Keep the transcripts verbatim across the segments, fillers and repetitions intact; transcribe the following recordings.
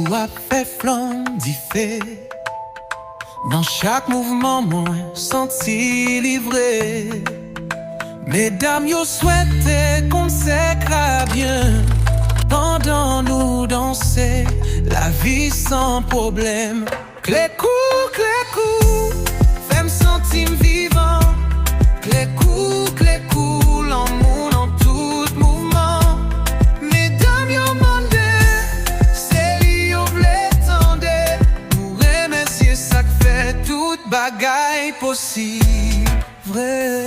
W ap fè flanm dife. Nan chak mouvman mwen santi li vre. Medam yo swete konn sèk la byen. Pandan nou danse, lavi san pwoblèm. Klekou, klekou, fè m santi m vivan. Klekou, klekou, lanmou nan tout mouvman. Medam yo mande, se li yo vle tande. Nou remèsye sa k fè tout bagay posib vre.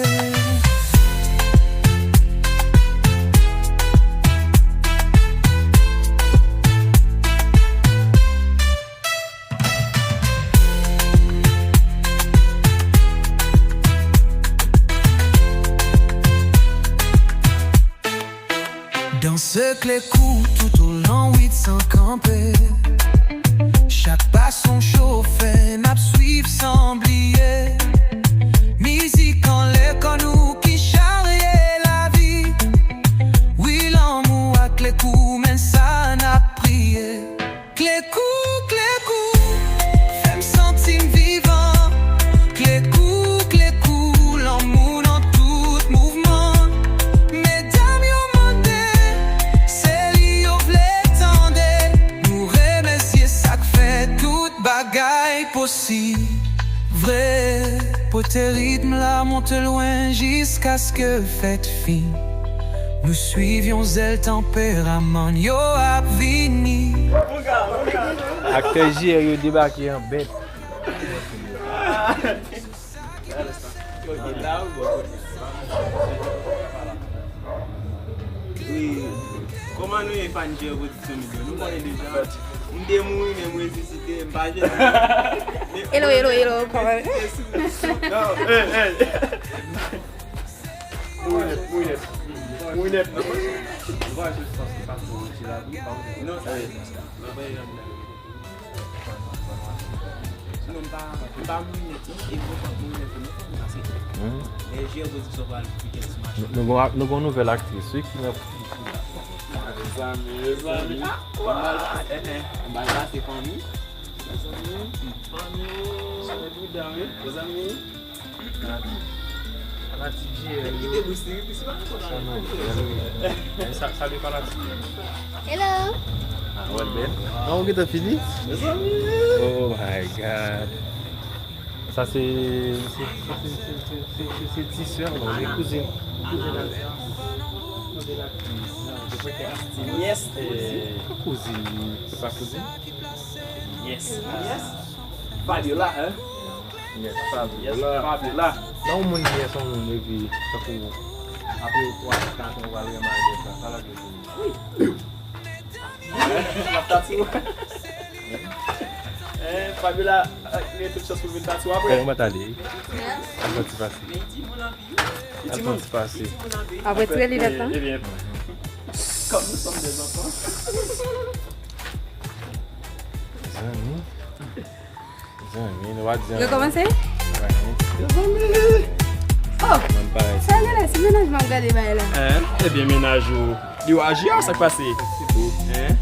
Danse klekou toutolon rit san kanpe. Chak pa s on cho fè n ap swiv san bliye. Mizik anlè kò nou ki charye lavi. Wi, lanmou ak klekou, men sa n ap priye. Klekou, klekou, fè m santi m vivan. Klekou, klekou, lanmou nan tout mouvman. Medam yo mande, se li yo vle tande. Nou remèsye sa k fè tout bagay posib vre. Pote ritm la monte lwen jiskaske fèt fin. Nou swiv yon zèl tanperaman yo ap vini. Aktè J R yo debake an bèt. Wi. Kòman nou ye, fan J R Production yo? Nou konnen deja. M te mouri, men m resisite, m pa jwenn. Hello, hello, hello, kòman? Non, hey, hey. Mourinette, Mourinette. Mourinette. Non, sa ye. Sinon, m pa, m pa Mourinette, non. E mwen pa Mourinette, non. Sa se lè J R Production pral piken sou machin. Nou, nou gon, nou gon nouvèl aktris, wi, ki nan... Mezanmi, mezanmi. Ah, m al pase, eh, eh, m al pase fanmi. Mezanmi, fanmi, oh. Sa fè bouda, wi. Mezanmi. Fanatik J R yo. Kite bous li, wi, pis pa kontan. Sa, salye fanatik. Hello. Ah, wè l bèl. Ah, ou gentan fini? Mezanmi. Oh my God. Sa se, se, se ti sè, non, se kouzin. Kouzin aktris. Kouzin aktris. Yes, eh, kouzin, se pa kouzin? Yes. Yes. Fabiola, hein? Yes, Fabiola. Yes, Fabiola. Lè yon moun yes, yon moun epi, tankou, apre twa, kat an, ou pral renmen sa, sa la vle di. Wi. L ap tati w. Eh, Fabiola, eh, gen tout chans pou l vin tati w apre. Kòman w tande? Yes. Sa santi pase? Li timoun anpil. Li timoun. Sa santi pase? Apre tire linèt lan. Eh, eh bien, comme nous sommes des enfants. Zanmi. Zanmi, nou pa di zanmi. Yo kòmanse? Zanmi. Oh! Sa genlè, se mennaj m ap gade bay la. Hein? Ebyen, mennaj ou, li w aji a, sa k pase? Hein?